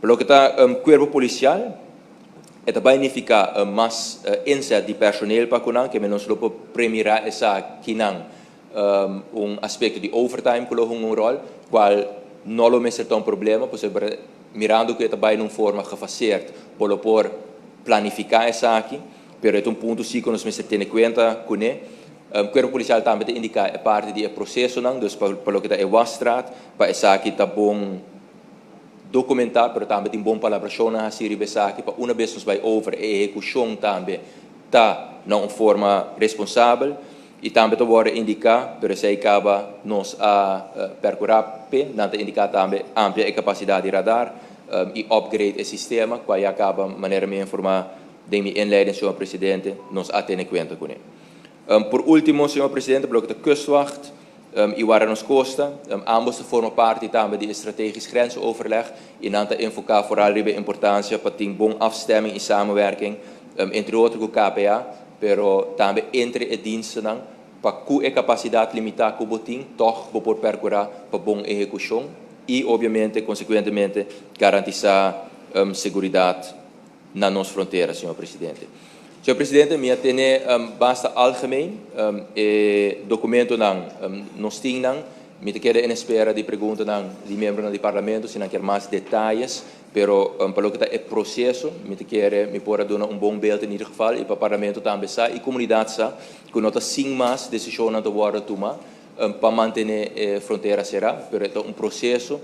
Pa loke ta Cuerpo Policial, e ta bay nifica mas inzet di personeel pa cu nan, ke men nos lo por premira esakinan un aspecto di overtime cu lo hunga un rol, cual no lo mester ta un problema, pasobra mirando cu e ta bay na un forma gefaseerd, bo lo por planifica esaki, pero e ta un punto si cu nos mester tene cuenta cune. Cuerpo Policial tambe ta indica e parti di e procesonan, dus pa loke ta e wasstraat, pa esaki ta bon documenta, pero tambe tin bon palabracionnan haci riba esaki, pa una bes nos bay over e ehecucion tambe ta na un forma responsabel. Y tambe ta wordo indica, pero esey caba nos a percura p'e, nan ta indica tambe amplia e capacidad di radar y upgrade e sistema, cual ya caba manera mi a informa den mi inleiding, señor Presidente, nos a tene cuenta cune. Por ultimo, señor Presidente, pa loke ta Kustwacht y Warda Nos Costa, ambos ta forma parti tambe di e strategisch grensoverleg y nan ta enfoca vooral riba e importancia pa tin bon afstemming y samenwerking, entre otro cu KPA, pero tambe entre e dienstennan, pa cu e capacidad limita cu bo tin, toch bo por percura pa bon ehecucion y obviamente, consecuentemente, garantisa seguridad na nos frontera, señor Presidente. Señor Presidente, mi a tene basta algemeen e documentonan nos tin nan. Mi ta keda en espera di preguntanan di miembronan di Parlamento si nan kier mas detayes, pero pa loke ta e proceso, mi ta kere mi por a duna un bon beeld in ieder geval y pa Parlamento tambe sa y comunidad sa cu no ta sin mas decisionnan ta wordo tuma pa mantene e frontera cera, pero e ta un proceso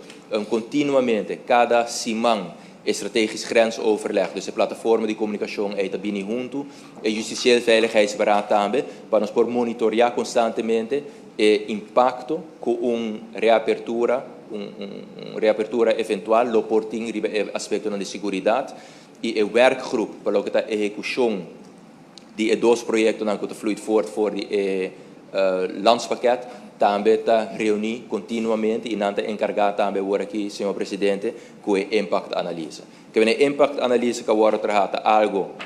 continuamente, cada siman e strategisch grensoverleg, dus e plataforma di comunicacion ey ta bini hunto, e Justitieel Veiligheidsberaad tambe, pa nos por monitorea constantemente e impacto cu un reapertura, un reapertura eventual lo por tin riba e aspectonan di seguridad y e werkgroep pa loke ta ehecucion di e dos proyectonan cu ta vloeit voort for di e landspakket tambe ta reuni continuamente y nan ta encarga tambe awor aki, señor Presidente, cu e impactanalyse. Ke e impactanalyse cu awor a traha ta algo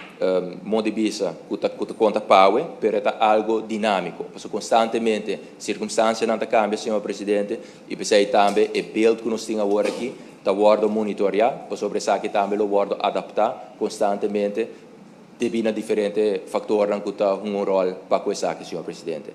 moda di bisa cu ta conta p'awe, pero e ta algo dinamico. Pasobra constantemente circunstancianan ta cambia, señor Presidente, y pesey tambe e beeld cu nos tin awor aki ta wordo monitorea, pasobra esaki tambe lo wordo adapta constantemente debi na diferente factornan cu ta hunga un rol pa cu esaki, señor Presidente.